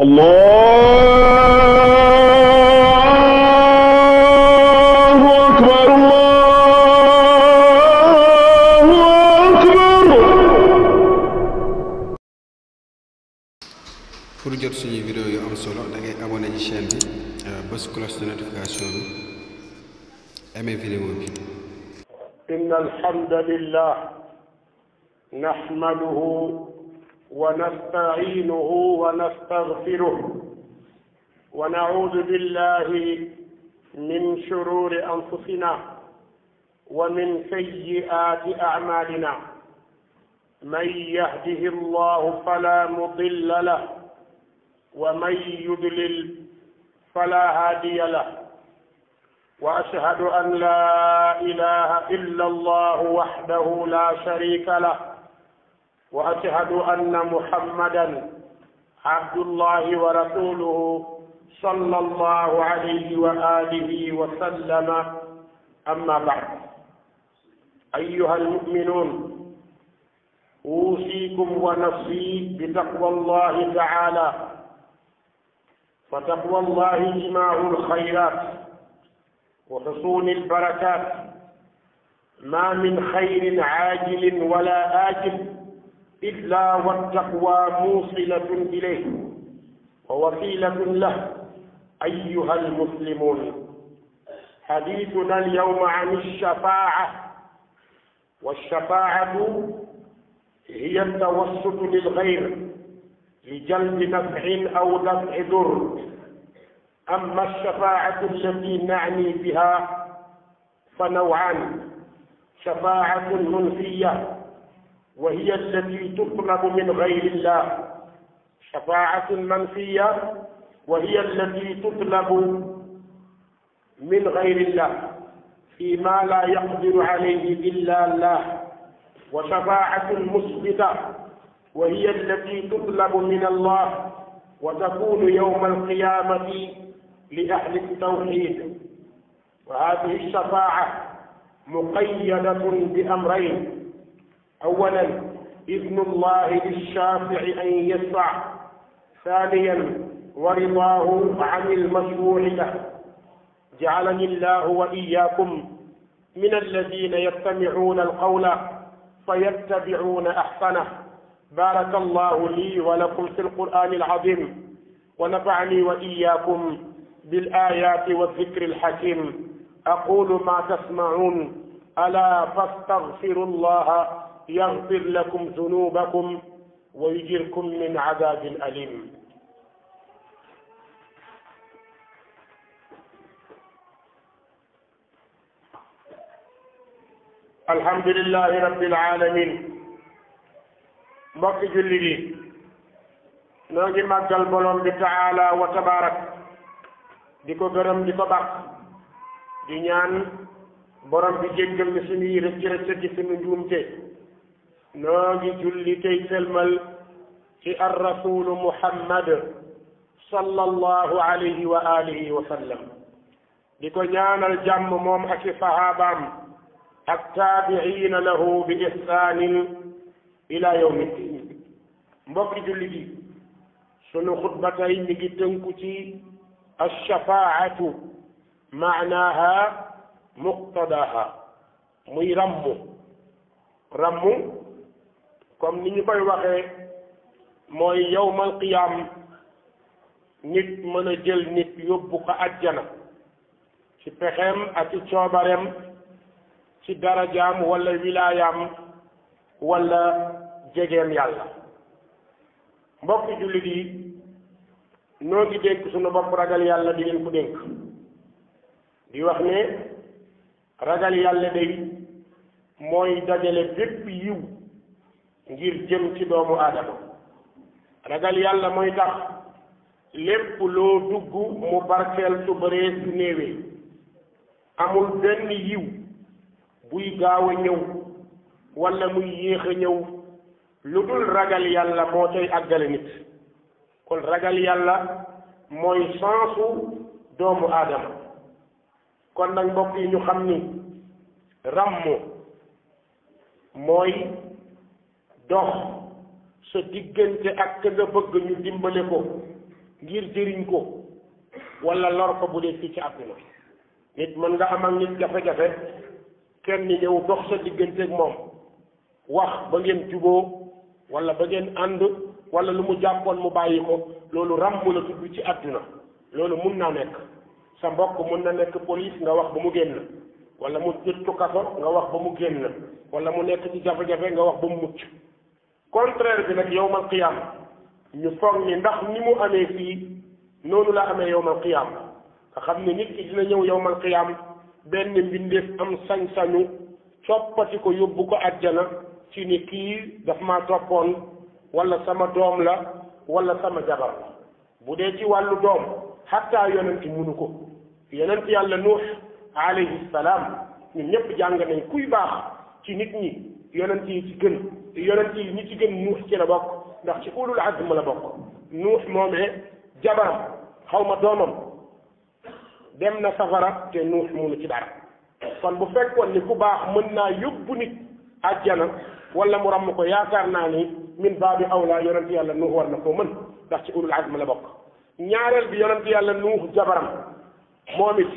الله أكبر الله أكبر. pour jot suñu vidéo yu am solo da ngay abonné ci chaîne bi bës cloche de notification bi aimé vidéo bi. إن الحمد لله نحمده ونستعينه ونستغفره ونعوذ بالله من شرور أنفسنا ومن سيئات أعمالنا من يهده الله فلا مضل له ومن يضلل فلا هادي له وأشهد أن لا إله إلا الله وحده لا شريك له وأشهد أن محمدا عبد الله ورسوله صلى الله عليه وآله وسلم. أما بعد، أيها المؤمنون، أوصيكم ونفسي بتقوى الله تعالى، فتقوى الله جماع الخيرات وحصول البركات، ما من خير عاجل ولا آجل إلا والتقوى موصلة إليه ووسيلة له. أيها المسلمون، حديثنا اليوم عن الشفاعة، والشفاعة هي التوسط للغير لجلب نفع أو دفع ضر. أما الشفاعة التي نعني بها فنوعان: شفاعة منفية وهي التي تطلب من غير الله، شفاعة منفية وهي التي تطلب من غير الله فيما لا يقدر عليه إلا الله، وشفاعة مثبتة وهي التي تطلب من الله وتكون يوم القيامة لأهل التوحيد. وهذه الشفاعة مقيدة بأمرين: أولا إذن الله للشافع أن يشفع، ثانيا ورضاه عن المشروع له. جعلني الله وإياكم من الذين يستمعون القول فيتبعون أحسنه. بارك الله لي ولكم في القرآن العظيم، ونفعني وإياكم بالآيات والذكر الحكيم. أقول ما تسمعون، ألا فاستغفروا الله يغفر لكم ذنوبكم ويجركم من عذاب أليم. الحمد لله رب العالمين. mbokki jullit yi, noo ngi màggal borom bi taala wa tabaarak, di ko gërëm di ko bàkk, di ñaan borom bi jéggal ni suñuy rëcc ci suñu njuumte. noo ngi julli tey selmal ci ar rasulu muhammad sallallahu alayhi wa alihi wa sallam, di ko ñaanal jàmm moom ak i sahabaam ak taabiina lahu bi ihsaanin ila yawmi ddin. mbokki jullit yi, sunu xutba tey mi ngi tënku ci alshafaatu, maanaaha muqtadaha, muy rammu. rammu comme ni ñu koy waxee mooy yawmal qiyaam nit mën a jël nit yóbbu ko àjjana ci pexeem ak ci coobareem, ci darajaam wala wilaayaam wala jegeem yàlla. mbokki jullit yi, noo ngi dénk sunu bopp ragal yàlla, di leen ko dénk, di wax ne ragal yàlla day mooy dajale bépp yiw ngir jëm ci doomu aadama. ragal yàlla mooy tax lépp loo dugg mu barkeel su bëree su néewee. amul benn yiw buy gaaw a ñëw wala muy yéex a ñëw lu dul ragal yàlla moo tey àggale nit. kon ragal yàlla mooy sensu doomu aadama. kon nag mbokk yi ñu xam ni ràmmu mooy dox sa diggante ak ka nga bëgg ñu dimbale ko ngir jëriñ ko wala lor ko bu dee fii ci àdduna nit mën nga am ak nit jafe-jafe kenn ni ñëw dox sa digganteeg moom wax ba ngeen juboo wala ba ngeen ànd wala lu mu jàppoon mu bàyyi ko loolu ràmm la tudd ci àdduna loolu mun naa nekk sa mbokk mun na nekk police nga wax ba mu génn wala mu tëj kaso nga wax ba mu génn wala mu nekk ci jafe-jafe nga wax ba mu mucc contraire bi nag yowmal qiyaam ñu foog ni ndax ni mu amee fii noonu la amee yowmal qiyaam nga xam ne nit ki dina ñëw yowmal qiyaam benn mbindeef am sañ-sañu coppati ko yóbbu ko àjjana ci ni kii daf maa toppoon wala sama doom la wala sama jabar la bu dee ci wàllu doom xataa yonent munu ko yonent yàlla nuux alayhi salaam ñun ñëpp jàng nañ kuy baax ci nit ñi yonent yi ci gën yonent yi ñi ci gën nuux ci la bokk ndax ci ulul azm la bokk nuux moomee jabaram xaw ma doomam dem na safara te nuux munu ci dara kon bu fekkoon ni ku baax mën naa yóbbu nit àjjana wala mu ràmm ko yaakaar naa ni min baabi awla yonent yàlla nuux war na koo mën ndax ci ulul azm la bokk ñaareel bi yonent yàlla nuux jabaram moom it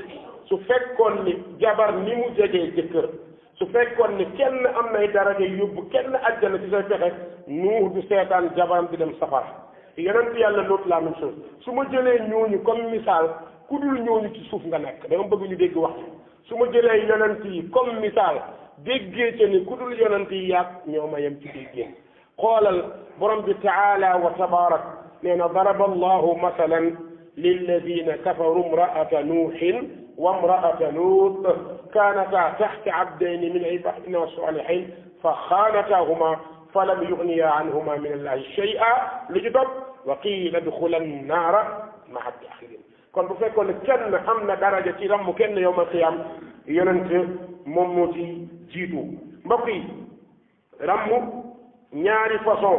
su fekkoon ni jabar ni mu jegee jëkkër su fekkoon ni kenn am nay daraja yóbbu kenn àjjana ci say pexe nuux du seetaan jabaram di dem safara yonent yàlla Luut la même chose su ma jëlee ñooñu comme misaal ku dul ñooñu ci suuf nga nekk dama bëgg ñu dégg wax su ma jëlee yonent yi comme misaal déggee ca ni ku dul yonent yi yàgg ñoo ma yem ci déggee xoolal borom bi taala wa tabarak nee na daraba allahu masalan lilladina kafaru imraata nuuxin wa imraata luut kaanata taxta abdayni min ibadina salihin fa xaanatahuma falam yugniya anhuma min allahi shay'a lu ci topp wa qiila duxula annaara maa daaxilin kon bu fekkoon ne kenn am na daraja ci ramm kenn yowmal qiyaam yonent moom moo ci jiitu mbokk yi ramm ñaari façon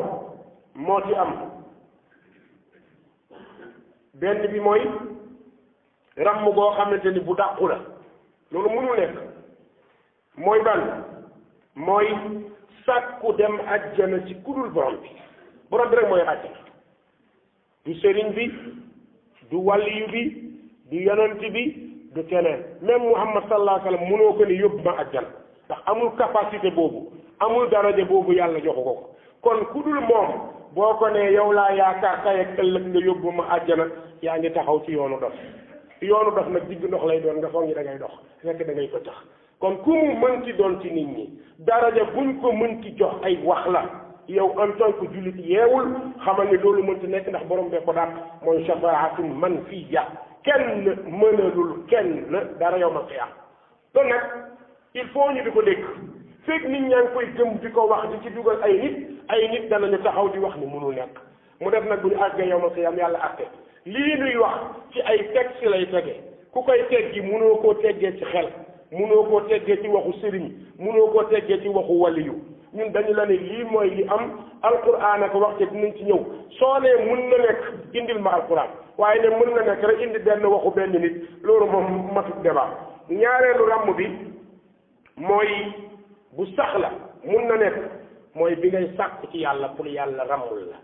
moo ci am benn bi mooy ramm goo xamante ni bu dàqu la loolu mënul nekk mooy ban mooy sàkku dem àjjana ci kudul borom bi rek mooy àjjana du sëriñ bi du wàlliyu bi du yonent bi du keneen même Muhammad sallallahu alayhi wa sallam mënoo ko ni yóbbu ma àjjana ndax amul capacité boobu amul daraja boobu yàlla joxu ko kon kudul moom boo ko nee yow laa yaakaar tey ak ëllëg nga yóbbu ma àjjana yaa ngi taxaw ci yoonu dof nag digg ndox lay doon nga foog ñi da ngay dox fekk da ngay ko tax kon ku mu mënti doon ci nit ñi daraja buñ ko mënti jox ay wax la yow en tant que jullit yeewul xamal ni loolu mënti nekk ndax borom bee ko dàq mooy shafaatun manfiya kenn mënalul kenn dara yow ma xiyaam kon nag il faut ñu di ko dégg fekk nit ñaa ngi koy gëm di ko wax di ci dugal ay nit danañu taxaw di wax ni mënul nekk mu def nag bu ñu àggee yow ma xiyaam yàlla àtte lii nuy wax ci ay texte lay tege ku koy teggi mënoo koo teggee ci xel mënoo koo teggee ci waxu sëriñ mënoo koo teggee ci waxu waliyu ñun dañu la ne lii mooy li am alquran ak wax ci dinañ ci ñëw soo nee mën na nekk indil ma alquran waaye ne mën na nekk rek indi benn waxu benn nit loolu moom matut débat ñaareelu ràmm bi mooy bu sax la mun na nekk mooy bi ngay sàkk ci yàlla pour yàlla ràmmul la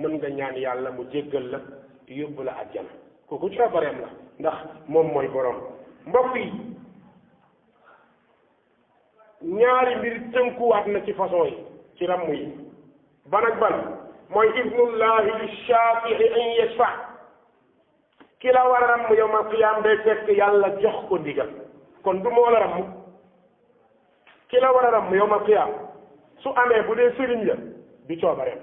mën nga ñaan yàlla mu jéggal la yóbbu la àjjana kooku coobareem la ndax moom mooy borom mbokk yi ñaari mbir tënkuwaat na ci façon yi ci ramm yi ban ak ban mooy ibnullahi li shafii an yashfa ki la war a ramm yawmal qiyaam day fekk yàlla jox ko ndigal kon du moo la ramm ki la war a ramm yawmal qiyaam su amee bu dee sëriñ la du coobareem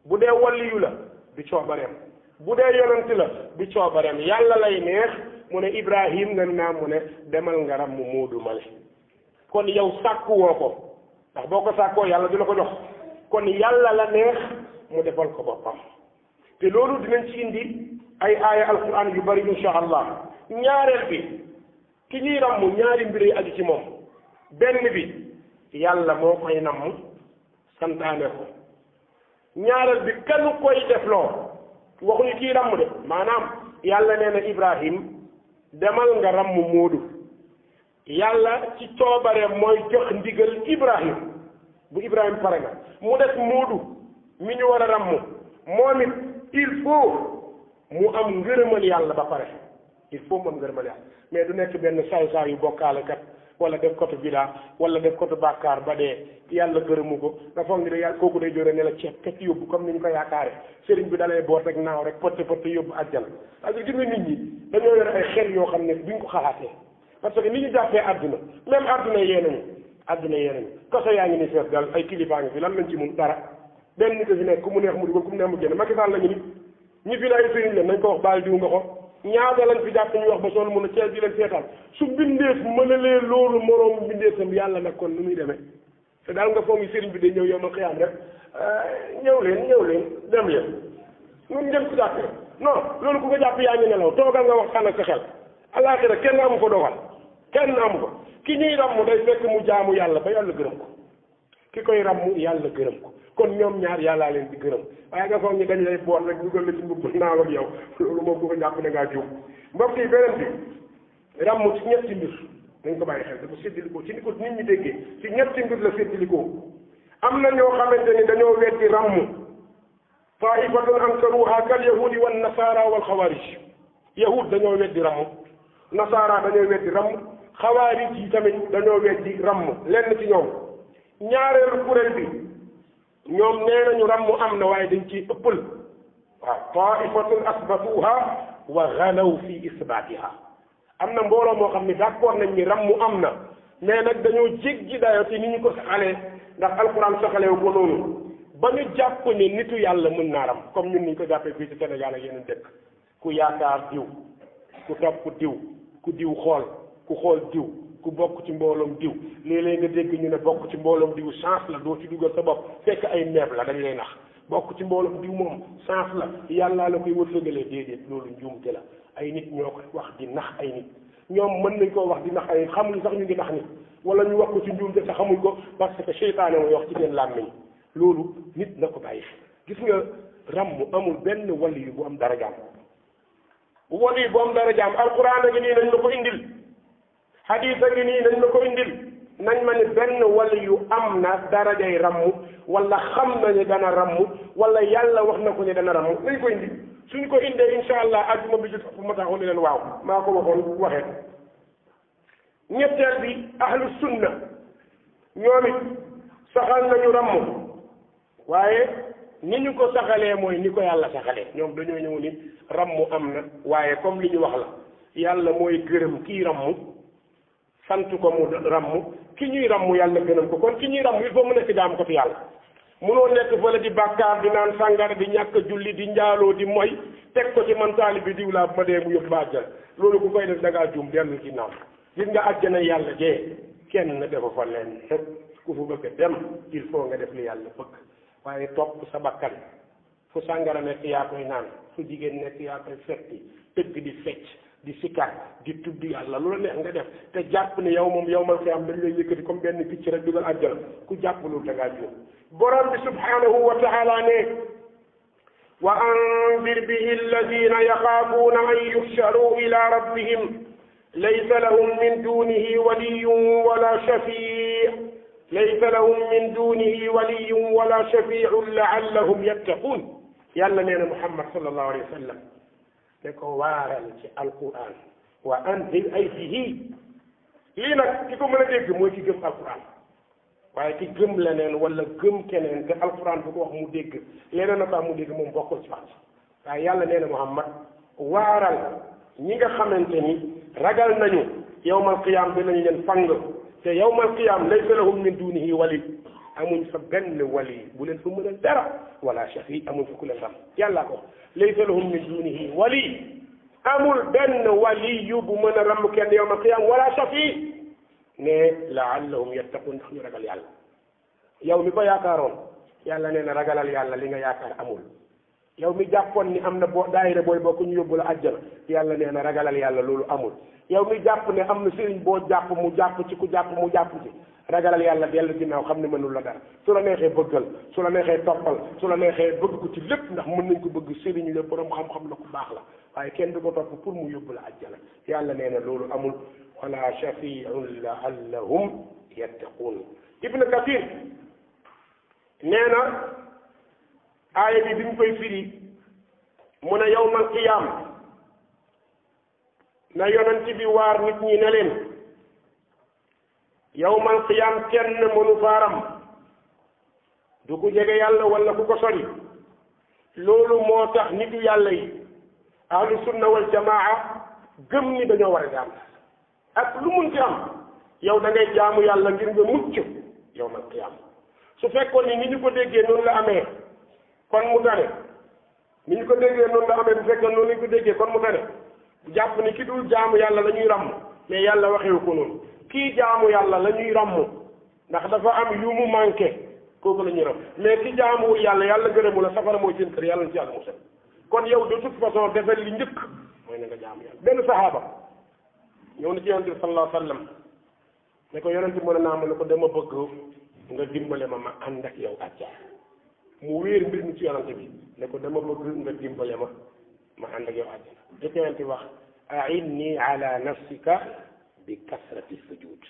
bu dee waliyu la du coobareem bu dee yonent la du coobareem yàlla lay neex mu ne Ibrahim nga naa mu ne demal nga ramm Moodu Male kon yow sàkku woo ko ndax boo ko sàkkoo yàlla du la ko jox kon yàlla la neex mu defal ko boppam te loolu dinañ ci indi ay aaya alquran yu bari insha allah ñaareel bi ki ñuy ramm ñaari mbir yi aju ci moom benn bi yàlla moo koy namm santaane ko ñaareel bi kanu koy defloo waxuñu kii ramm de maanaam yàlla nee na Ibrahim demal nga ramm Moodu yàlla ci coobareem mooy jox ndigal Ibrahim bu Ibrahim pare nga mu des Moodu mi ñu war a ramm moom it il faut mu am ngërëmal yàlla ba pare il faut mu am ngërëmal yàlla mais du nekk benn saay-saay yu bokkaale kat wala def kotu bidaa wala def kotu bàkkaar ba dee yàlla gërëmu ko nga foog ni de yàlla kooku day jóore ne la ceeb kat yóbbu comme ni ñu ko yaakaare sëriñ bi dalay boot rek naaw rek potte potte yóbbu àjjana parce que gis nga nit ñi dañoo yore ay xel yoo xam ne duñ ko xalaatee parce que ni ñu jàppee àdduna même àdduna yee nañu kaso yaa ngi ni fees dal ay kilifaa ngi fi lan lañ ci mun dara benn nit a fi nekk ku mu neex mu dugal ku mu neex mu génn Macky Sall lañu nit ñi fi la ay sëriñ leen nañ ko wax baal diw nga ko ñaata lañ fi jàpp ñu wax ba sonn mun a ceeb di leen seetaan su bindeef mënalee loolu moroom bindeefam yàlla nag kon nu muy demee te daal nga foog ni sëriñ bi day ñëw yow ma xiyaam rek ñëw leen dem leen ñun ngeen ko jàppee non loolu ku ko jàpp yaa ngi nelaw toogal nga waxtaan ak sa xel alaaxira kenn amu ko doxal kenn amu ko ki ñuy ràmm day fekk mu jaamu yàlla ba yàlla gërëm ko ki koy ràmm yàlla gërëm ko kon ñoom ñaar yàllaa leen di gërëm waaye nga foog ñi dañ lay boot rek dugal la ci mbubb naaw ak yow loolu moom ku ko jàpp da ngaa juum mbokk yi beneen bi ràmm ci ñetti mbir dañ ko bàyyi xel dafa séddalikoo ci ni ko nit ñi déggee ci ñetti mbir la séddalikoo am na ñoo xamante ni dañoo weddi ràmm taifatun ankaruha kal yahudi wan nasara wal xawaarij yahud dañoo weddi ràmm nasara dañoo weddi ràmm xawaarij yi tamit dañoo weddi ràmm lenn ci ñoom ñaareelu kuréel bi ñoom nee nañu ràmm am na waaye dañ ciy ëppal waaw taifatun asbatuha wa galaw fi isbatiha am na mbooloo moo xam ne d'accord nañ ni ràmm am na mais nag dañoo jéggi dayo ci ni ñu ko saxalee ndax alquran saxalewu ko noonu ba ñu jàpp ni nitu yàlla mën naa ram comme ñun niñ ko jàppee fii ci Sénégal ak yeneen dëkk ku yaakaar diw ku topp diw ku diw xool ku xool diw ku bokk ci mbooloom diw léeg-léeg nga dégg ñu ne bokk ci mbooloom diw chance la doo ci dugal sa bopp fekk ay meeb la dañ lay nax bokk ci mbooloom diw moom chance la yàllaa la koy wërsëgalee déedéet loolu njuumte la ay nit ñoo koy wax di nax ay nit ñoom mën nañ koo wax di nax ay nit xamuñ sax ñu ngi nax nit wala ñu wax ko ci njuumte sax xamuñ ko parce que seytaane mooy wax ci seen làmmiñ loolu nit na ko bàyyi gis nga ràmm amul benn wali yu bu am darajaam wali bu am darajaam alquran a ngi nii nañ la ko indil hadis a ngi nii nañ la ko indil nañ ma ne benn wali yu am na darajay ràmm wala xam na ne dana ràmm wala yàlla wax na ko ne dana ràmm nañ ko indi suñ ko indee insha allah ajuma bi jot ma taxaw ne leen waaw maa ko waxoon waxee ñetteel bi ahlu sunna ñoom it saxal nañu ràmm waaye ni ñu ko saxalee mooy ni ko yàlla saxalee ñoom dañoo ñëw ni ràmm am na waaye comme li ñu wax la yàlla mooy gërëm kii ràmm sant ko mu ràmm ki ñuy ràmm yàlla gërëm ko kon ki ñuy ràmm il faut mu nekk jaam ko fi yàlla munoo nekk fële di bàkkaar di naan sàngara di ñàkk julli di njaaloo di moy teg ko ci man taali bi diw laa ma dee mu yóbbu ba àjjana loolu ku koy def da ngaa juum dellu ci naaw gis nga àjjana yàlla jee kenn dafa fa leen ku fu bëgg a dem il faut nga def li yàlla bëgg waaye topp sa bakkan fu sàngara nekk yaa koy naan fu jigéen nekk yaa koy fetti tëgg di fecc di sikar di tudd yàlla lu la neex nga def te jàpp ne yow moom yow mal xiyaam dañ lay yëkkati comme benn picc rek dugal àjjana ku jàpp loolu da ngaa juum borom bi subhanahu wa taala ne wa andir bihi alladina yaxaafuuna an yuxsharuu ila rabbihim laysa lahum min dunihi waliyun wala shafii laysa lahum min dunihi waliyun wala shafiun laallahum yattaquun yàlla nee na Muhammad sallallahu alayhi wa sallam da ko waaral ci alquran wa andir ay bihi lii nag ki ko mën a dégg mooy ki gëm alquran waaye ki gëm leneen wala gëm keneen te alquran bu ko wax mu dégg leneen na ko am mu dégg moom bokkul ci wax waaye yàlla nee na Muhammad waaral ñi nga xamante ni ragal nañu yawmal qiyaam dinañ leen fang te yawmal qiyaam laysa lahum min dunihi wali amuñ fa benn wali bu leen fa mën a dara wala shafi amuñ fa ku leen xam yàlla ko laysa lahum min dunihi wali amul benn wali yu bu mën a ram kenn yawmal qiyaam wala shafi ne laallahum yattaqun ndax ñu ragal yàlla yow mi ko yaakaaroon yàlla nee na ragalal yàlla li nga yaakaar amul yow mi jàppoon ni am na boo daayira booy bokk ñu yóbbu la àjjana yàlla nee na ragalal yàlla loolu amul yow mi jàpp ne am na sëriñ boo jàpp mu jàpp ci ku jàpp mu jàpp ci ragalal yàlla dellu ginnaaw xam ne mënul la dara su la neexee bëggal su la neexee toppal su la neexee bëgg ko ci lépp ndax mën nañ ko bëgg sëriñ la borom xam-xam la ku baax la waaye kenn du ko topp pour mu yóbbu la àjjana yàlla nee na loolu amul wala shafiun laallahum yattaquun ibn kathir nee na aaya bi mu koy firi mu ne yawmal qiyaam na yonent bi waar nit ñi ne leen yawmal qiyaam kenn mënu faaram du ko jege yàlla wala ku ko sori loolu moo tax nitu yàlla yi ahlu sunna wal jamaa gëm ni dañoo war a jaam ak lu mun ci am yow da ngay jaamu yàlla ngir nga mucc yawmal qiyaam su fekkoon ni ñu ko déggee noonu la amee kon mu tane ni ñu ko déggee noonu la amee bu fekkee noonu lañu ko déggee kon mu tane jàpp ni ki dul jaamu yàlla la ñuy ràmm mais yàlla waxewu ko noonu kii jaamu yàlla la ñuy ràmm ndax dafa am yu mu manqué kooku la ñuy ràmm mais ki jaamuwul yàlla yàlla gërëmu la safara mooy seen kër yàlla na ci yàlla musal kon yow de toute façon defal li njëkk mooy na nga jaamu yàlla benn sahaaba ñëw na ci yonent bi sallallahu alayhi wa sallam ne ko yonent bi mën a naa ma ne ko dama bëgg nga dimbale ma ànd ak yow àjjana mu wéer mbir mi ci yonent bi ne ko dama bëgg nga dimbale ma ànd ak yow àjjana jëkk yonent bi wax a'inni ala nafsika bi kasrati sujud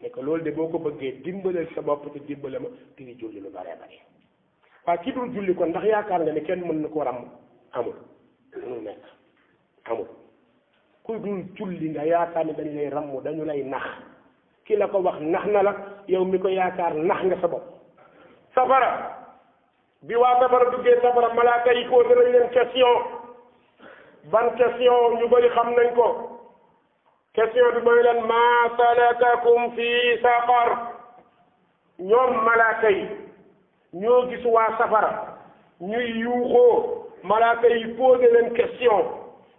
ne ko loolu de boo ko bëggee dimbaleel sa bopp te dimbale ma te di julli lu bare bare waaye ki dul julli kon ndax yaakaar nga ne kenn mën na ko ram amul mënul nekk amul ku dul julli nga yaakaar ne dañ lay ramm dañu lay nax ki la ko wax nax na la yow mi ko yaakaar nax nga sa bopp safara bi waa safara duggee safara malaaka yi posé nañ leen question ban question ñu bëri xam nañ ko question bi mooy leen maa salakakum fi saqar ñoom malaaka yi ñoo gis waa safara ñuy yuuxoo malaaka yi posé leen question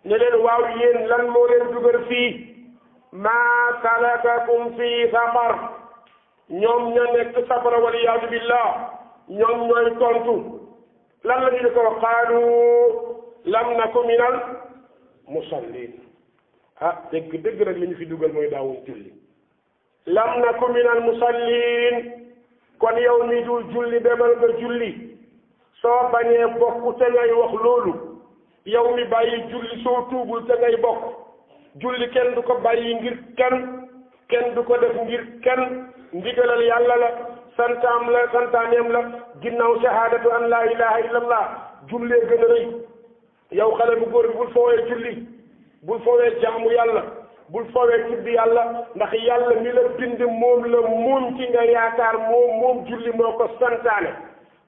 ne leen waaw yéen lan moo leen dugal fii maa salakakum fi saqar ñoom ña nekk safara waliyaadu billah ñoom ñooy tontu lan la ñu di ko qaalu lam naku minal musallin dëgg dëgg rek li ñu fi dugal mooy daawuñ julli lam naku minal musallin kon yow mi dul julli demal nga julli soo bañee bokk te ngay wax loolu yow mi bàyyi julli soo tuubul te ngay bokk julli kenn du ko bàyyi ngir kenn du ko def ngir kenn ndigalal yàlla la santaaneem la ginnaaw shahadatu an la ilaha illallah jullee gën a rëy yow xale bu góor bi bul foowee julli bul foowee jaamu yàlla bul foowee tudd yàlla ndax yàlla mi la bind moom la moom ci nga yaakaar moom julli moo ko santaane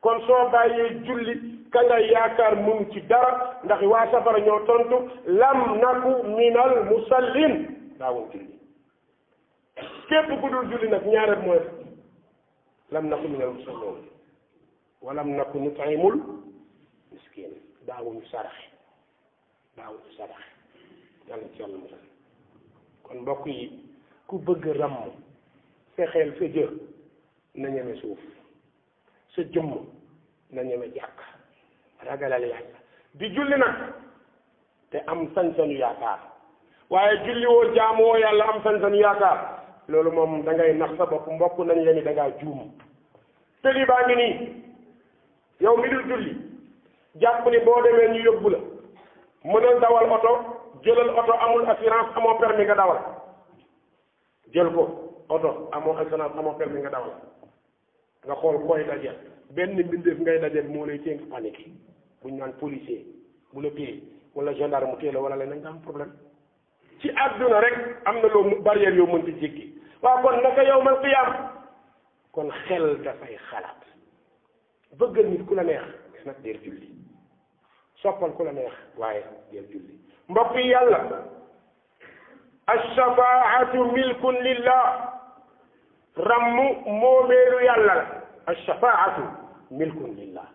kon soo bàyyee julli ka nga yaakaar mun ci dara ndax waa safara ñoo tontu lam naku minal musallin daawul julli képp ku dul julli nag ñaareel mooy lam naku minal musallin walam naku nut'imul miskin daawuñu saraxe yàlla ci yàlla musal kon mbokk yi ku bëgg ràmm fexeel sa jë na ñeme suuf sa jëmm na ñeme jàkk ragalal yàlla di julli nag te am sañ-sañu yaakaar waaye julli woo jaamu woo yàlla am sañ-sañu yaakaar loolu moom da ngay nax sa bopp mbokk nañ la ni da ngaa juum tëli baa ngi nii yow mi dul julli jàpp ni boo demee ñu yóbbu la mënal dawal oto jëlal oto amul assurance amoo permis nga dawal jël ko oto amoo assurance amoo permis nga dawal nga xool koy dajeel benn mbindeef ngay dajeel moo lay ténk panique buñ naan policier bu la téye wala gendarme mu téye la wala leneen nga am problème ci àdduna rek am na loo barrière yoo mënti jéggi waaw kon naka yawmal qiyaam kon xel dafay xalaat bëggal nit ku la neex nag deel julli soppal ku la neex waaye deel julli mbokk yi yàlla alshafaatu milkun lillah ramm moomeelu yàlla la alshafaatu milkun lillah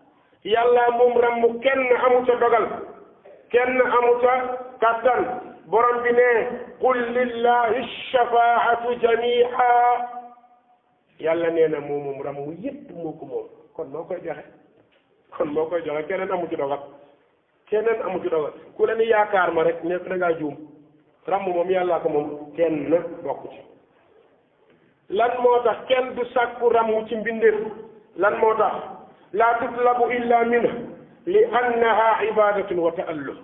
yàlla moom ramm kenn amu ca dogal kenn amu ca kàttan borom bi ne qul lillahi alshafaatu jamia yàlla nee na moom ramm yépp moo ko moom kon moo koy joxe keneen amu ci dogal ku la ni yaakaar ma rek nekk da ngaa juum ramm moom yàllaa ko moom kenn bokk ci lan moo tax kenn du sàkku ramm ci mbindeef lan moo tax laa tutlabu illa minhu li annaha ibadatun wa ta'alluh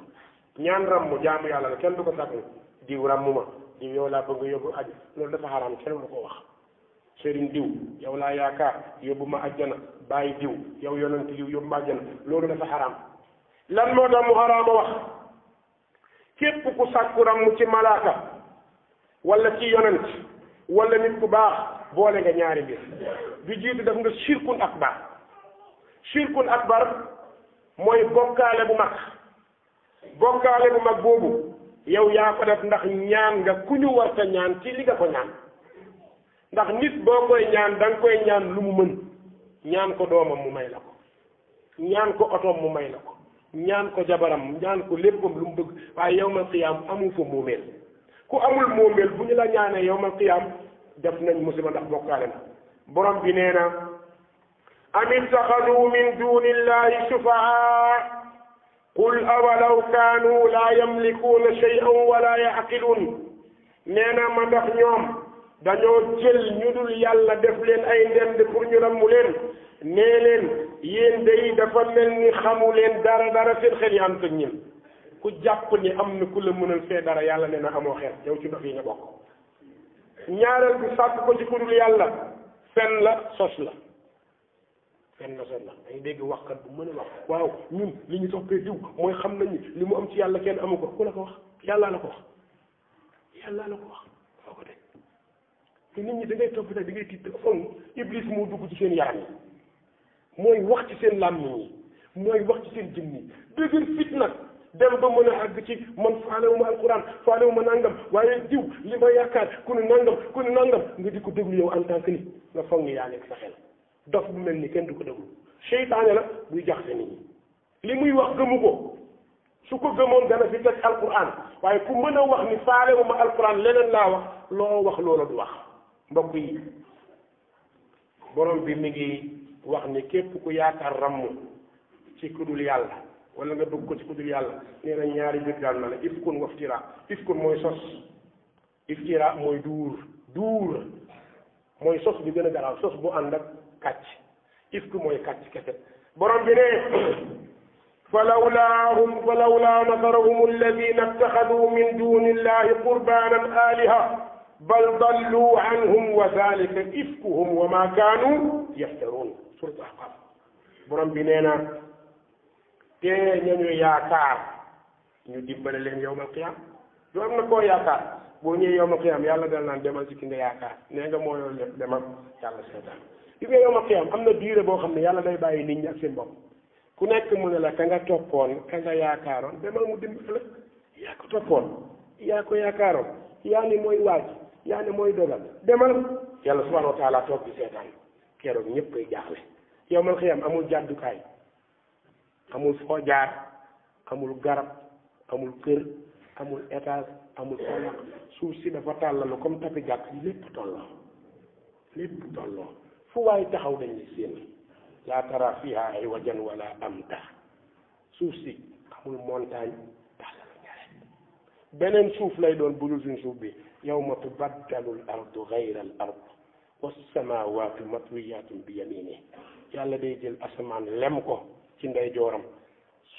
ñaan ramm jaamu yàlla la kenn du ko sàkku diw ramm ma diw yow laa bëgg yóbbu aji loolu dafa xaraam kenn du ko wax sëriñ diw yow laa yaakaar yóbbu ma ajjana bàyyi diw yow yonent diw yóbbu ma ajjana loolu dafa xaraam lan moo tax mu xaraama wax képp ku sàkku ramm ci malaaka wala ci yonent wala nit ku baax boole nga ñaari mbir bi jiitu def nga shirkun akbar. shirkun akbar mooy bokkaale bu mag boobu yow yaa ko def ndax ñaan nga ku ñu war sa ñaan ci li nga ko ñaan ndax nit boo koy ñaan da nga koy ñaan lu mu mën ñaan ko doomam mu may la ko ñaan ko otoom mu may la ko ñaan ko jabaram ñaan ko léppam lu mu bëgg waaye yawmal qiyaam amu fa moomeel ku amul moomeel bu ñu la ñaanee yawmal qiyaam def nañ musiba ndax bokkaale na borom bi nee na am ittaxadu min duni illahi shufaa qul awalaw kaanu laa yamlikuuna shay'an wala yaqiluun nee na ma ndax ñoom dañoo jël ñu dul yàlla def leen ay ndend pour ñu rammu leen nee leen yéen day dafa mel ni xamu leen dara seen xel yi am tëj ñin ku jàpp ni am na ku la mënal fee dara yàlla nee na amoo xel yow ci dof yi nga bokk ñaareel bi sàkk ko ci ku dul yàlla fen la sos la dañuy dégg waxkat bu mën a wax waaw ñun li ñu toppee diw mooy xam nañu li mu am ci yàlla kenn amu ko ku la ko wax yàllaa la ko wax foo ko teg te nit ñi da ngay topp da ngay tiit foog iblis moo dugg ci seen yaram yi mooy wax ci seen làmmiñ yi mooy wax ci seen jëmm yi dëgër fit nag dem ba mën a àgg ci man faalewuma alquran faalewuma nangam waaye diw li ma yaakaar ku ne nangam nga di ko déglu yow en tant que nit nga foog ni yaa nekk sa xel dof bu mel ni kenn du ko déglu seytaane la buy jaxase nit ñi li muy wax gëmu ko su ko gëmoon dana fi teg alquran waaye ku mën a wax ni faalewuma alquran leneen laa wax loo wax loola du wax mbokk yi borom bi mi ngi wax ni képp ku yaakaar ramm ci ku dul yàlla wala nga bëgg ko ci ku dul yàlla nee na ñaari mbir daal na la ifkun waftira ifkun mooy sos iftira mooy duur mooy sos bi gën a garaaw sos bu ànd ak kàcc ifku mooy kàcc kese borom bi ne falawlaa nasarahum alladina ittaxadu min duni illahi qurbanan aliha bal dallu anhum wa dalika ifkuhum wa ma kaanu yaftaruun surat ahqaf borom bi nee na te ñañu yaakaar ñu dimbale leen yawmal qiyaam du am na koo yaakaar boo ñëwee yawmal qiyaam yàlla dal naan demal ci ki nga yaakaar nee nga moo yoon lépp demal yàlla seetaan gis nga yawmal qiyaam am na diire boo xam ne yàlla day bàyyi nit ñi ak seen bopp ku nekk mu ne la ka nga toppoon ka nga yaakaaroon demal mu dimbale la yaa ko toppoon yaa ko yaakaaroon yaa ni mooy waaj yaa ni mooy dogal demal yàlla subhanahu wa taala toog di seetaan keroog ñëpp koy jaaxle yawmal qiyaam amul jàddukaay amul foo jaar amul garab amul kër amul étage amul foo suuf si dafa tàllalu comme tapi jàkk lépp tolloo fu waay taxaw dañ ni seen laa tara fiha ay wajan wala amta suuf si amul montagne tàllalu ñaare beneen suuf lay doon budul suñ suuf bi yawma tubaddalu al ardu gayra al ard wassamawatu matwiyatun bi yamini yàlla day jël asamaan lem ko ci ndey jooram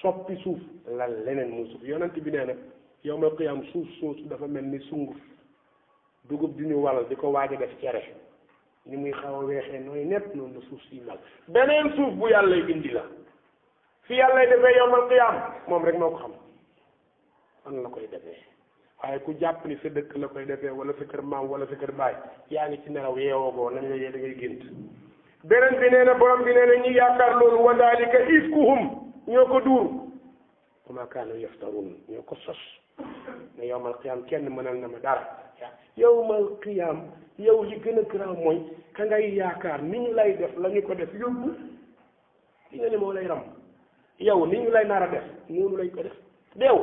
soppi suuf lan leneen muy suuf yonent bi nee na yawmal qiyaam suuf soosu dafa mel ni sunguf dugub di ñu walal di ko waaj a def cere ni muy xaw a weexee nooy nepp noonu la suuf si mel beneen suuf bu yàlla indi la fi yàlla defee yawmal qiyaam moom rek moo ko xam fan la koy defee waaye ku jàpp ni sa dëkk la koy defee wala sa kër maam wala sa kër baay yaa ngi ci nelaw yeewoo boo nañ la yee da ngay gént beneen bi nee na borom bi nee na ñi yaakaar loolu wa daalika ifkuhum ñoo ko duur wa maa kaanu yaftaruun ñoo ko sos ne yawmal qiyaam kenn mënal na ma dara yawmal qiyaam yow li gën a garaaw mooy ka ngay yaakaar ni ñu lay def la ñu ko def yóbbu li nga ne moo lay ram yow ni ñu lay nar a def noonu lañ ko def deew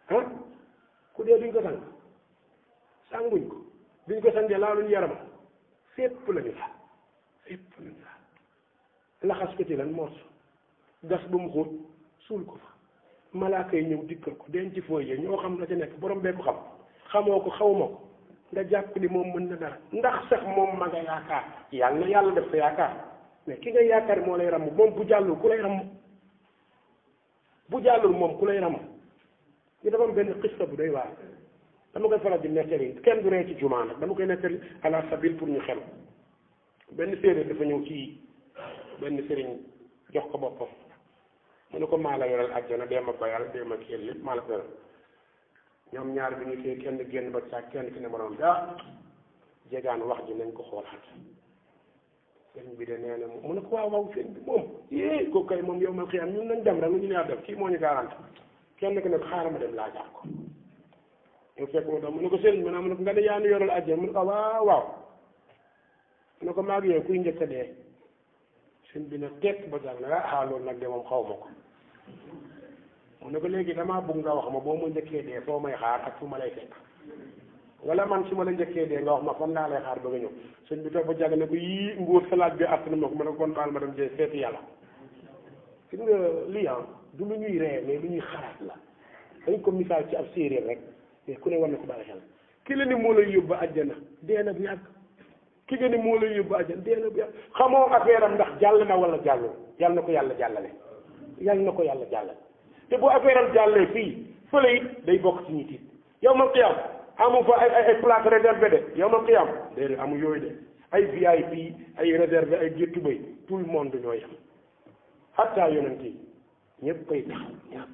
ah ku dee duñ ko sang sanguñ ko duñ ko sangee laaluñ yaram fépp lañu la laxas ko ci lan morso gas ba mu xóot suul ko fa malaaka yi ñëw dikkal ko denc fooy yi ñoo xam la ci nekk borom bee ko xam xamoo ko xawma ko nga jàpp ni moom mën na dara ndax sax moom ma nga yaakaar yàlla na yàlla def sa yaakaar mais ki nga yaakaar moo lay ramm moom bu jàllul ku lay ramm bu jàllul moom ku lay ramm ñu dafa am benn xista bu doy waar dama koy faral di nettali kenn du ree ci jumaa nag dama koy nettali ala sabil pour ñu xel benn séeréer dafa ñëw ci benn sëriñ jox ko boppam mu ne ko maa la yoral àjjana dee ma bayal dee ma kii lépp maa la ko yoral ñoom ñaar bi ñu kii kenn génn ba sax kenn ki ne moroom jegaan wax ji nañ ko xoolaat sëñ bi de nee na mu ne ko waaw sëñ bi moom kooku kay moom yow ma xiyam ñun nañ dem rek lu ñu neex def kii moo ñu garanti kenn ki ne ko xaaral ma dem laajaat ko ñu fekk mu doon mu ne ko sëriñ mu ne ko nga ne yaa nu yoral àjjana mu ne ko waaw mu ne ko maa ngi yow kuy njëkk a dee sëñ bi ne tekk ba tax na loolu nag de moom xaw ma ko mu ne ko léegi damaa bëgg nga wax ma boo ma njëkkee dee foo may xaar ak fu ma lay fekk wala man su ma la njëkkee dee nga wax ma fan laa lay xaar ba nga ñëw sëñ bi toog ba jàgg ne ko yii nguur salaat bi àtt na ma ko ma ne ko kon baal ma dem jee seeti yàlla gis nga lii du lu ñuy ree mais lu ñuy xalaat la dañ ko misaal ci ab séeréer rek mais ku ne war na ko bàyyi xel ki la ni moo lay yóbbu àjjana dee na bu yàgg ki nga ni moo lay yóbbu àjjana dee na bu yàgg xamoo affaire am ndax jàll na wala jàllul yàlla na ko yàlla jàllale yàlla na ko yàlla jàllale te bu affaire am jàllee fii fële it day bokk ci ñi tiit yow ma xiyam amu fa ay place réservé de yow ma xiyam déedéet amu yooyu de ay VIP ay réservé ay géttu bay tout le monde ñoo yem hatta yonent yi ñëpp koy taxaw ñëpp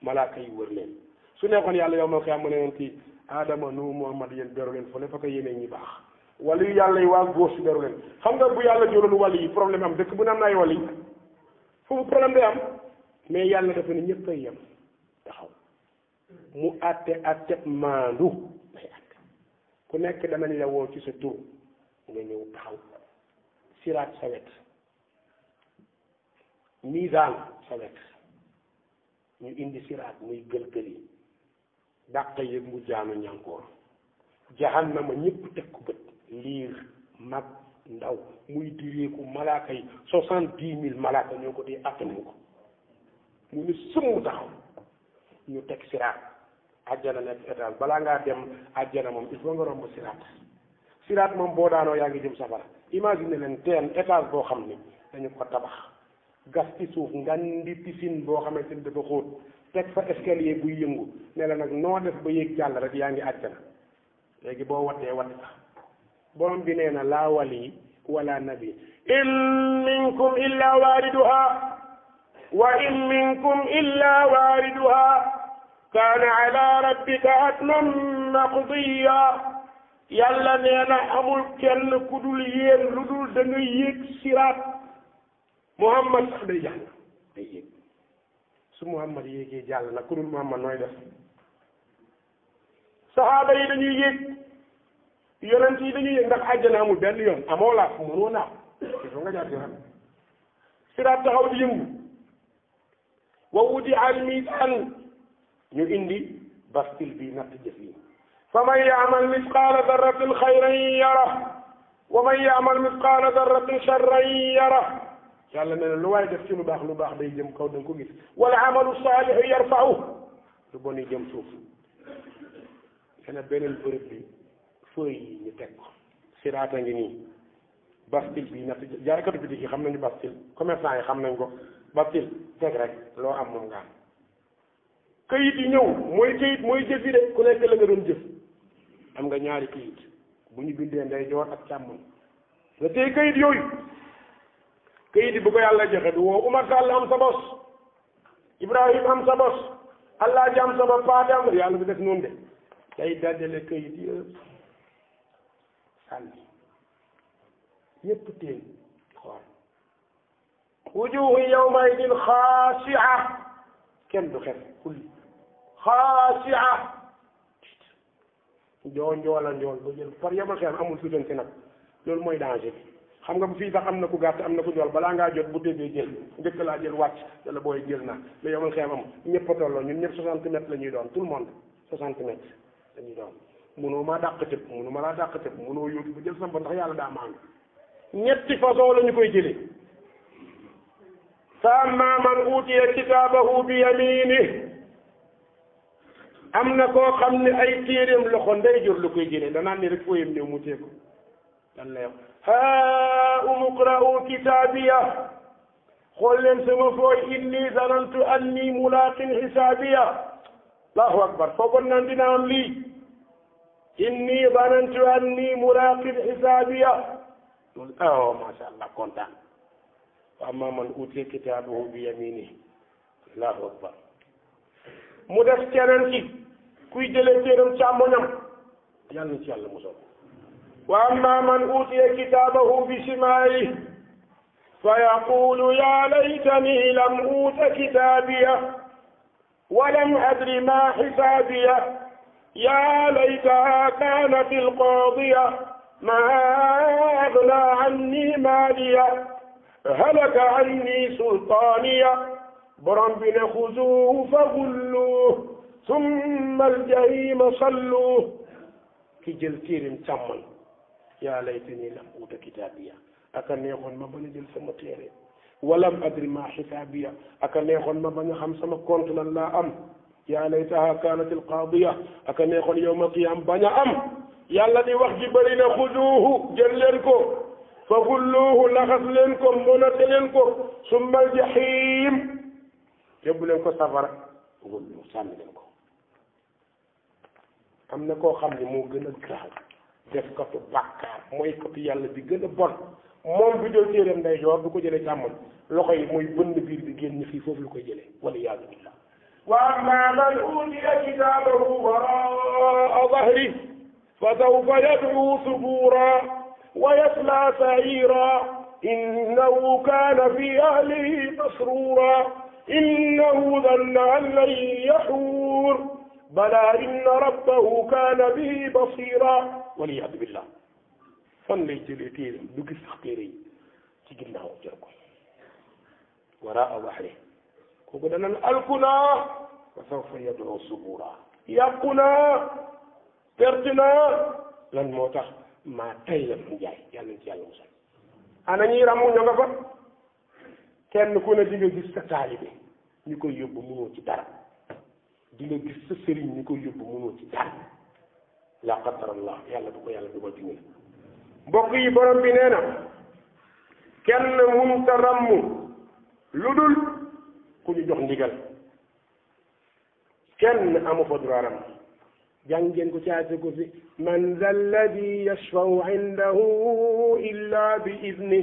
malaaka yi wër leen su nekkoon yàlla yow ma xiyam mu ne yonent yi Adama nu Muhammad yéen beru leen fële fa ko yéenee ñi baax wala yu yàlla yi waa góor si beru leen xam nga bu yàlla jëloon wàll yi problème am dëkk bu ne am na ay wàll yi foofu problème day am mais yàlla dafa ne ñëpp koy yem taxaw mu àtte maandu day àtte ku nekk danañ la woo ci sa tur nga ñëw taxaw siraat sa wet misaan sa wet ñu indi siraat muy gël-gëli dàq yëg mu jaanu ñànkoor jahannama ñëpp teg ko bët liir mag ndaw muy direeku malaaka yi 70,000 malaaka ñoo ko dee àttanu ko mu ne sëmm taxaw ñu teg siraat àjjana nekk étage balaa ngaa dem àjjana moom il faut nga romb siraat moom boo daanoo yaa ngi jëm safara imagine leen teen étage boo xam ni dañu ko tabax gas ci suuf ngan di piscine boo xamante ni dafa xóot teg fa escalier buy yëngu ne la nag noo def ba yéeg jàll rek yaa ngi àjjana léegi boo wattee watt sax borom bi nee na laa wali wala nabi in minkum illa waariduha wa in minkum illa waariduha kaana ala rabbika hatman maqdiya yàlla nee na amul kenn ku dul yéen lu dul da nga yéeg siraat Muhammad sax day jàll day yéeg su Muhammad yéegee jàll nag ku dul Muhammad nooy def saxaaba yi dañuy yéeg yonent yi dañuy yéeg ndax àjjana amul benn yoon amoo laaf mënoo naaw il faut nga jaar siraat siraat taxaw di yëngu wa wudi al mizan ñu indi bastil bi natt jëf yi fa man yaamal misqaala darratin xayran yara wa man yaamal misqaala darratin charran yara yàlla nee na lu waaye def ci lu baax day jëm kaw da nga ko gis wala amalu saalihu yarfa'u lu bon yi jëm suuf xanaa beneen bërëb bi feuille yi ñu teg ko siraata ngi nii bastil bi natt jaaykatu bitik yi xam nañu bastil commerçant yi xam nañ ko bastil teg rek loo am moom nga am këyit yi ñëw mooy këyit mooy jëf yi de ku nekk la nga doon jëf am nga ñaari këyit bu ñu bindee ndeyjoor ak càmmoñ nga tey këyit yooyu këyit yi bu ko yàlla joxe du woo Umar Sall am sa bos Ibrahim am sa bos Allah ji am sa bos Faate am yàlla du def noonu de day dajale këyit yëpp sànni yëpp teen xool wujuhu yawmaidin xaasi'a kenn du xef kulli xaasi'a njool ba jël par yamal xeam amul sutante nag loolu mooy danger bi xam nga bu fii sax am na ku gàtt am na ku njool balaa ngaa jot bu déggee jël njëkk laa jël wàcc dala booy jël naa mais yamal xeam am ñëpp a tolloo ñun ñëpp 60 mètres la ñuy doon tout le monde 60 mètres la ñuy doon mënoo maa dàq tëb mënu ma laa dàq tëb mënoo yóotu ba jël samba ndax yàlla daa maandu ñetti façon la ñu koy jëlee fa amma man utiya kitaabahu bi yaminihi am na koo xam ne ay téeréem loxo ndeyjoor la koy jëlee danaan ni rek fooyam ñëw mu tee ko dan lay wax haa umqra'u kitaabiya xool leen sama fooy inni zanantu anni mulaqin xisaabiya allahu akbar foogoon naan dina am lii inni zanantu anni mulaqin xisaabiya loolu macha allah kontaan wa amma man utiya kitaabahu bi yaminihi allahu akbar mu def keneen ci kuy jëlee téeram càmmoñam yàlla na ci yàlla musal wa amma man utiya kitaabahu bi shimaalihi fa yaqulu ya laytani lam uta kitaabiya wa lam adri ma xisaabiya ya laytaha kaanat alqaadiya ma agna anni maaliya halaka anni sultaaniya borom bi ne xuzuuhu fa gulluuhu summa aljahima salluuhu ki jël téerim càmmoñ yaa laytani lam uuta kitaabiya aka neexoon ma bañ a jël sama téere walam adri ma xisaabiya aka neexoon ma bañ a xam sama compte lan laa am yaa laytaha kaanat alqaadiya aka neexoon yawma qiyaam bañ a am yàlla di wax ji bëri na xuzuuhu jël leen ko fa gulluuhu laxas leen ko monate leen ko summa aljahim yóbbu leen ko safara gullu sànni leen ko am na koo xam ne moo gën a gaaw def katu bàkkaar mooy katu yàlla bi gën a bon moom bi jël téeréem nday joor du ko jëlee càmmoñ loxo yi mooy bënn biir bi génn fii foofu lu koy jëlee wala iyaazu billah wa amma man utiya kitaabahu waraa dahri fa sawfa yad'u subura wa yasla sa'ira innahu kaana fi ahlihi masrura innahu dhanna an lan yahuur bala inna rabbahu kaana bihi basira waliyaadu billah fan lay jëlee téeram du gis sax téere yi ci ginnaaw jël ko waraa dahri kooku danan alkunaa wa sawfa yad'u subura yàqunaa pertinaa lan moo tax maa tay la mu jaay yàlla ci yàlla musal ana ñuy ràmm ñoo nga fa kenn ku ne di nga gis sa taalibe ñu koy yóbbu mënoo ci dara di nga gis sa sëriñ ñu koy yóbbu mënoo ci dara la qadarallah yàlla bu ko yàlla dugal ci ñun mbokk yi borom bi nee na kenn mun ta ràmm lu dul ku ñu jox ndigal kenn amu fa droit ràmm jàng ngeen ko caase ko fi man za alladi yashfau indahu illa bi idni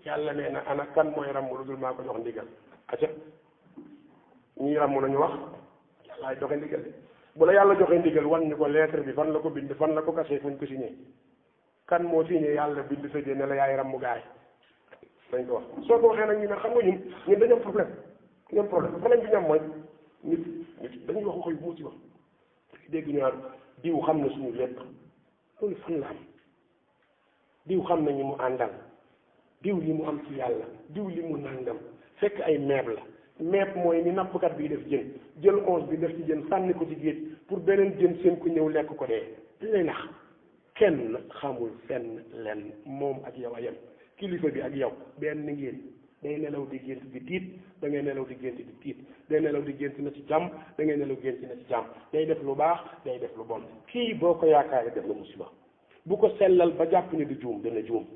yàlla nee na ana kan mooy ràmm lu dul maa ko jox ndigal aca ñii ràmm nañu wax yàllaay joxe ndigal bu la yàlla joxe ndigal wan ñu ko lettre bi fan la ko bind fan la ko kase fuñ ko signé kan moo signé yàlla bind sa ne la yaay ràmm gaay dañ ko wax soo ko waxee nag ñu ne xam nga ñun dañoo problème bi ñu am mooy nit dañuy wax waxoy mu ci wax dégg ñu naan diw xam na suñu lépp loolu fan la am diw xam na ñi mu àndal diw li mu am ci yàlla diw li mu nangam fekk ay meeb la meeb mooy ni nappkat bi def jën jël onze bi def ci jën sànni ko ci géej pour beneen jën seen ko ñëw lekk ko dee dañ lay nax kenn xamul fenn lenn moom ak yow a yem kilifa bi ak yow benn ngeen day nelaw di gént di tiit da ngay nelaw di gént di tiit day nelaw di gént na ci jàmm da ngay nelaw gént na ci jàmm day def lu baax day def lu bon kii boo ko yaakaaree def na musiba bu ko sellal ba jàpp ne du juum dana juum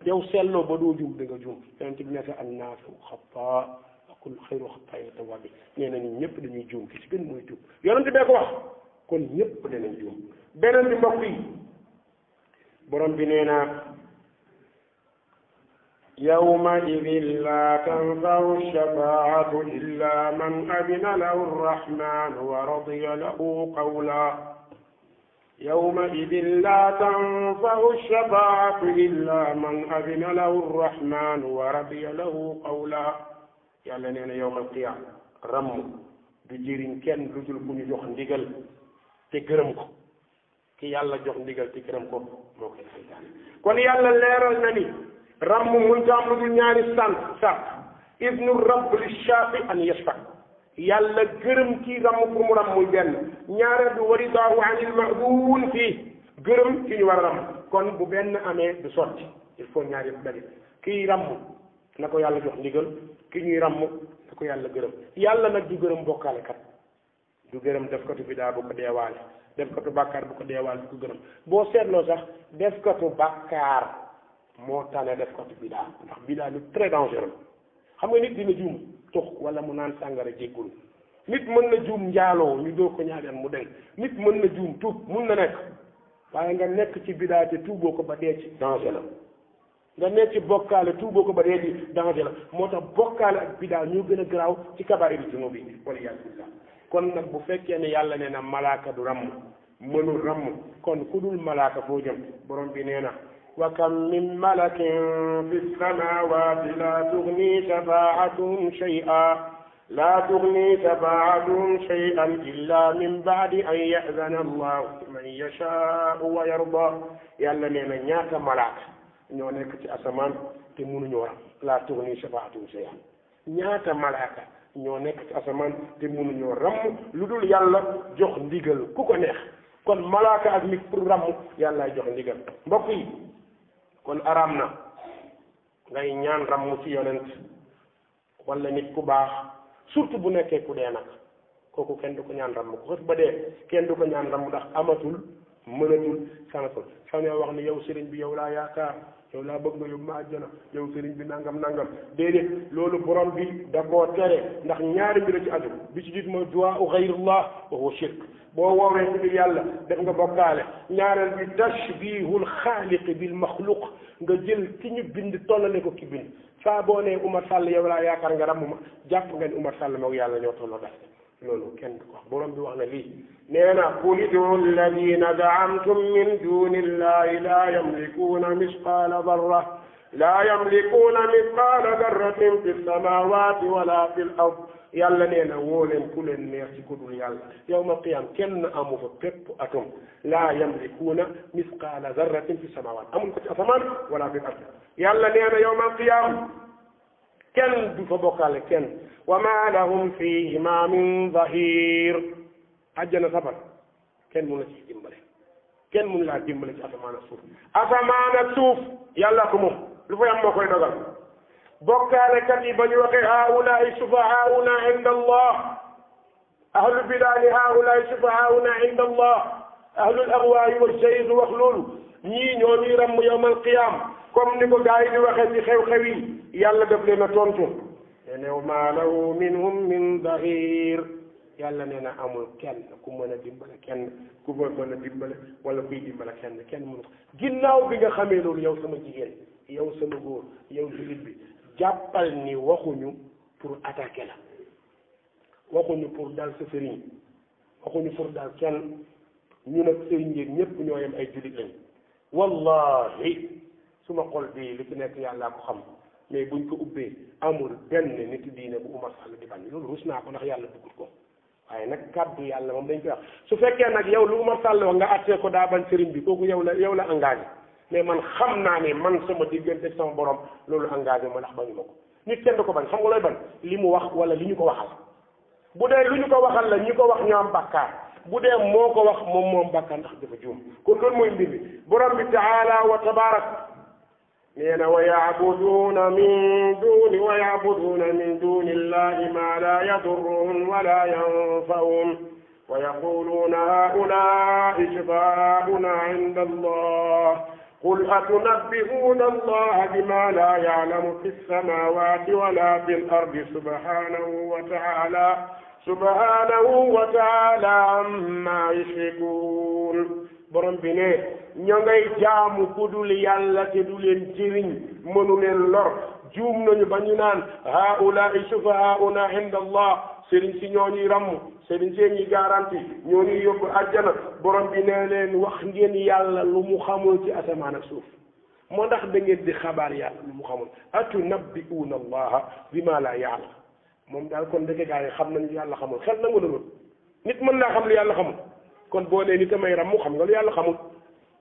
yow selloo ba doo juum da nga juum yonent bi nekk an naasu xataa wa kullu xayru xataa tawaabi nee na ñun ñëpp dañuy juum ki ci gën mooy tuub yonent bee ko wax kon ñëpp danañ juum beneen bi mbokk yi borom bi nee na yawmaidin laa tanfau shafaatu illa man adina lahu arrahmanu wa radiya lahu qawla yawmaidin laa tanfau shafaatu illa man adina lahu arrahmanu wa radiya lahu qawla yàlla nee na yawmal qiyaama ramm du jëriñ kenn lu dul ku ñu jox ndigal te gërëm ko ki yàlla jox ndigal te gërëm ko moo koy saytaane kon yàlla leeral na ni ramm mënta am lu dul ñaari sart ibnu rabb li shaafi an yashfa yàlla gërëm kii ramm pour mu ramm muy benn ñaareel bi waridaahu anil ma'buun fii gërëm ki ñu war a ramm kon bu benn amee du sotti il faut ñaar yëpp daje kii ramm na ko yàlla jox ndigal ki ñuy ramm na ko yàlla gërëm yàlla nag du gërëm bokkaale kat du gërëm def katu bidaa bu ko deewaale def katu bàkkaar bu ko deewaale du ko gërëm boo seetloo sax def katu bàkkaar moo tane def katu bidaa ndax bidaa lu très dangereux xam nga nit dina juum tux wala mu naan sàngara jéggul nit mën na juum njaaloo ñu doo ko ñaareel mu deñ nit mën na juum tuub mun na nekk waaye nga nekk ci bidaa te tuuboo ko ba dee ci danger la nga nekk ci bokkaale tuuboo ko ba dee di danger la moo tax bokkaale ak bidaa ñoo gën a garaaw ci kabaa'ir junub bi wala yàlla billah kon nag bu fekkee ne yàlla nee na malaaka du ramm mënul ramm kon ku dul malaaka foo jëm borom bi nee na wa kam min malakin fi samawati la tugni shafaatuhum shay'an illa min ba'di an ya'zana allahu man yashaa'u wa yarda yàlla nee na ñaata malaaka ñoo nekk ci asamaan te mënuñoo ram la tugni shafaatuhum shay'an ñaata malaaka ñoo nekk ci asamaan te mënuñoo ramm lu dul yàlla jox ndigal ku ko neex kon malaaka ak nit pour ramm yàllaay jox ndigal mbokk yi kon araam na ngay ñaan ramm ci yonent wala nit ku baax surtout bu nekkee ku dee nag kooku kenn du ko ñaan ramm ku xës ba dee kenn du ko ñaan ramm ndax amatul mënatul sanatul sañoo wax ni yow sëriñ bi yow laa yaakaar yow laa bëgg nga yóbbu ma àjjana yow sëriñ bi nangam déedéet loolu borom bi da koo tere ndax ñaari mbir ci aju bi ci jiit mooy duwaa u xayrullah wa huwa shirk boo woowee ci biir yàlla def nga bokkaale ñaareel bi tashbihul xaaliqi bil maxluq nga jël ki ñu bind tollale ko ki bind saa boo nee Umar Sall yow laa yaakaar nga ramm ma jàpp nga ni Umar Sall moog yàlla ñoo tolloo def loolu kenn du ko wax borom bi wax na lii nee na qul idu alladina zaamtum min duni illahi la yamlikuuna misqaala darratin fi samawati wala fi l ard yàlla nee na woo leen ku leen neex ci ku dul yàlla yawma qiyam kenn amu fa pépp atom la yamlikuuna misqaala darratin fi samawat amul ko ci asamaan wala fi l ard yàlla nee na yawma qiyam kenn du fa bokkaale kenn wa ma lahum fihima min zahir àjjana safar kenn mun la ci dimbale kenn mun laa dimbale ci asamaan ak suuf yàlla ko moom lu fay am moo koy dogal bokkaalekat yi ba ñu waxee haulaai sufahauna inda allah ahlu bidaani haulaai sufahauna inda allah ahlul ahwaayi wa zayg wax loolu ñii ñoo ñuy ramm yawmal qiyam comme ni ko gars yi di waxee ci xew-xew yi yàlla def leen a tontu nee na ma lahu minhum min zahir yàlla nee na amul kenn ku mën a dimbale kenn ku mën a dimbale wala kuy dimbale kenn mënu ko ginnaaw bi nga xamee loolu yow sama jigéen yow sama góor yow jullit bi jàppal ni waxuñu pour attaquer la waxuñu pour dal sa sëriñ waxuñu pour dal kenn ñu nag sëriñ yeeg ñëpp ñoo yem ay jullit lañ wallahi suma xol bii li ci nekk yàllaa ko xam mais buñ ko ubbee amul benn nit diine bu Umar Sall di bañ loolu rus naa ko ndax yàlla bëggul ko waaye nag kàddu yàlla moom dañ koy wax su fekkee nag yow lu Umar Sall wax nga attee ko daa bañ sëriñ bi kooku yow la engagé mais man xam naa ne man sama diggante sama borom loolu engagé ma ndax bañu ma ko nit kenn du ko bañ xam nga looy bañ li mu wax wala li ñu ko waxal bu dee lu ñu ko waxal la ñu ko wax ñoo am bàkkaar bu dee moo ko wax moom bàkkaar ndax dafa juum kon loolu mooy mbir bi borom bi taala wa tabarak nee na wa yaabuduuna min duni illahi ma la yadurruhum wala yanfa'uhum wa yaquluuna haulai shufa'auna inda allah qul atunabbi'uuna allaha bima la ya'lamu fi samawati wala fi l ardi subhanahu wa ta'ala amma yushrikun borom bi ne ñoo ngay jaamu ku dul yàlla te du leen jëriñ mënu leen lor juum nañu ba ñu naan haulaai sufahauna inda allah sëriñ si ñoo ñuy ramm sëriñ see ñuy garanti ñoo ñuy yóbbu àjjana borom bi ne leen wax ngeen yàlla lu mu xamul ci asamaan ak suuf moo ndax da ngeen di xabaar yàlla lu mu xamul atunabbi'uuna allaha bima la ya'lam moom daal kon dëgg gaa yi xam nañu yàlla xamul xel nangu na loolu nit mën naa xam lu yàlla xamul kon boo nee nit amay ram mu xam nga lu yàlla xamul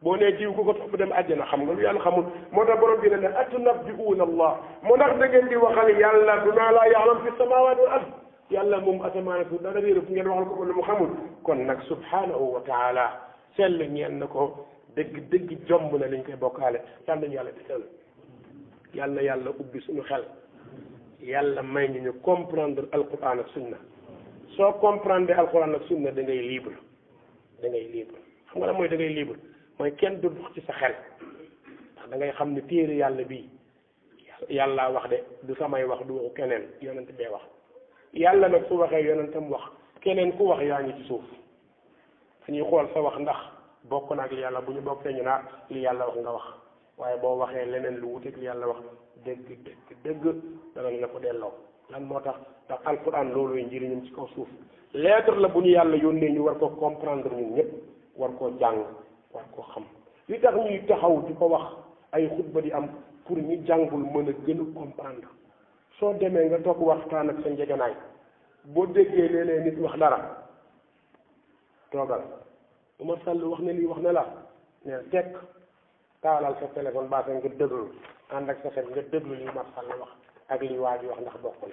boo nee jiw ku ko topp dem àjjana xam nga lu yàlla xamul moo tax borom bi ne atunabbi'uuna allah moo ndax da ngeen di waxal yàlla bima la ya'lam fi samaawaati wal ard yàlla moom asamaan ak suuf dara réer fu ngeen waxal ko lu mu xamul kon nag subhanahu wa taala sell ñeen na ko dëgg jomb na liñ koy bokkaale yàlla nañu yàlla di yàlla na yàlla ubbi suñu xel yàlla may ñu comprendre alquran ak sunna soo comprendre alquran ak sunna da ngay libre xam nga la mooy da ngay libre mooy kenn du dox ci sa xel ndax da ngay xam ne téere yàlla bii yàllaa wax de du samay wax du waxu keneen yonent bee wax yàlla nag su waxee yonentam wax keneen ku wax yaa ngi ci suuf dañuy xool sa wax ndax bokk na ak li yàlla bu ñu bokkee ñu naa li yàlla wax nga wax waaye boo waxee leneen lu wuteeg li yàlla wax dëgg danañ la ko delloo lan moo tax ndax alquran loolu njëriñam ci kaw suuf lettre la bu ñu yàlla yónnee ñu war ko comprendre ñun ñëpp war koo jàng war koo xam li tax ñuy taxaw di ko wax ay xutba di am pour ñi jàngul mën a gën a comprendre soo demee nga toog waxtaan ak sa njeganaay boo déggee léeg-léeg nit wax dara toogal Umar Sall wax na lii wax na la ne tekk taalal sa téléphone baase nga déglu ànd ak sa xel nga déglu li Umar Sall wax ak li waa ji wax ndax bokkul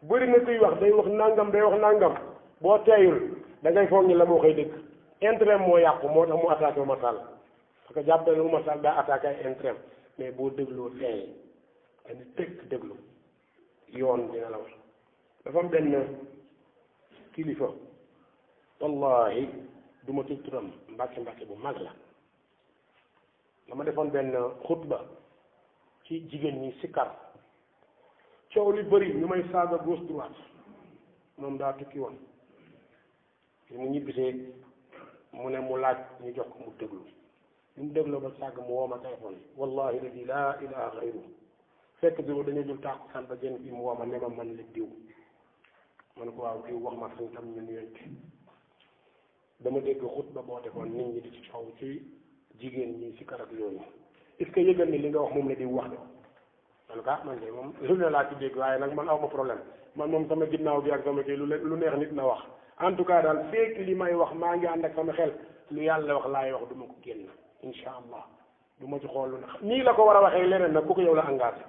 bëri na kuy wax day wax nangam boo teeyul da ngay foog ni la moo koy dégg intérêt moo yàqu moo tax mu attaqué Umar Sall parce que jàpp na Umar Sall daa attaqué ay intérêt mais boo dégloo teey nga ni tekk déglu yoon dina la wax dafa am benn kilifa wallahi du ma tudd turam mbàkke bu mag la dama defoon benn xutba ci jigéen ñi sikkar coow li bëri ñu may saaga gauche droite moom daa tukki woon mu ñibbisee mu ne mu laaj ñu jox ko mu déglu li mu dégloo ba sàgg mu woo ma téléphone wallahi ladi laa ilaha xayru fekk bi dañoo jël tàkkusaan ba génn fii mu woo ma ne ma man la diw ma ne ko waaw diw wax ma sañ tam ñu nuyante dama dégg xutba boo defoon nit ñi di ci coow ci jigéen ñi si karab yooyu est-ce que yëgal ni li nga wax moom la diw wax de man ka man de moom lu ne laa ci dégg waaye nag man aw ma problème man moom sama ginnaaw bi ak sama kii lu neex nit na wax en tout cas daal fekk li may wax maa ngi ànd ak sama xel lu yàlla wax laay wax du ma ko génn insha allah du ma ci xool lu ne nii la ko war a waxee leneen nag ku ko yow la engagé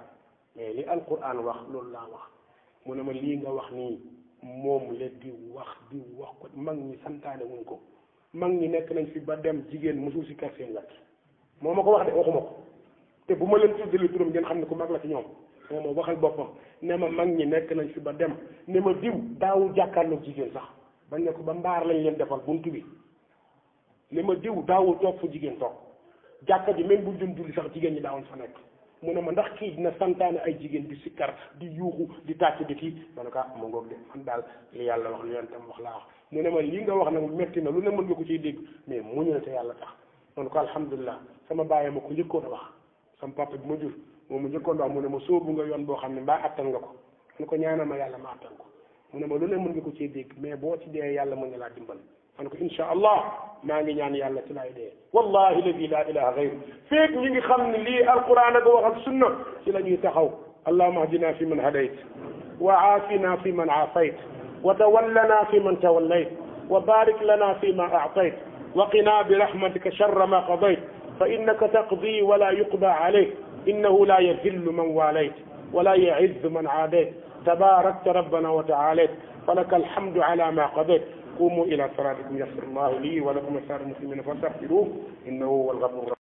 mais li alquran wax loolu laa wax mu ne ma lii nga wax nii moom la di wax ko mag ñi santaane wuñ ko mag ñi nekk nañ fi ba dem jigéen mosul si kër seen wet moo ma ko wax de waxuma ko te bu ma leen tuddali turam ngeen xam ne ku mag la ci ñoom moo ma waxal boppam ne ma mag ñi nekk nañ fi ba dem ne ma diw daawul jàkkaarloog jigéen sax bañ ne ko ba mbaar lañ leen defal buntu bi ne ma diw daawul toog fu jigéen toog jàkka ji même bu jun julli sax jigéen ñi daawuñ fa nekk mu ne ma ndax kii dina santaane ay jigéen di sikkar di yuuxu di tàcc di kii ma ne ko ma ngoog de man daal li yàlla wax lu tam wax laa wax mu ne ma lii nga wax nag metti na lu ne mën nga ko ciy dégg mais muñu na te yàlla tax man ko alhamdulilah sama bàyyi ma ko njëkkoon a wax sama papa bi ma jur moom mu njëkkoon a wax mu ne ma sóobu nga yoon boo xam ne mbaa attan nga ko mu ko ñaanal ma yàlla ma attan ko mu ne ma lu ne mën nga ko ciy dégg mais boo ci dee yàlla mën na laa dimbal man ko insha allah maa ngi ñaan yàlla ci laay dee wallahi ladi la ilaha gayru feek ñi ngi xam ne lii alquran ak wax ak sunna ci la ñuy taxaw allahuma ahdina fi man hadayt wa aafina fi man aafayt wa tawallana fi man tawallayt wa barik lana fi ma aatayt wa qina bi rahmatika sharra ma qadayt fa innaka taqdi wala yuqda alayk innahu la yadillu man walayt wala yaizzu man aadayt tabarakta rabbana wa taalayt falaka alhamdu ala ma qadayt قوموا إلى صلاتكم يغفر الله لي ولكم وسائر المسلمين فاستغفروه إنه هو الغفور الرحيم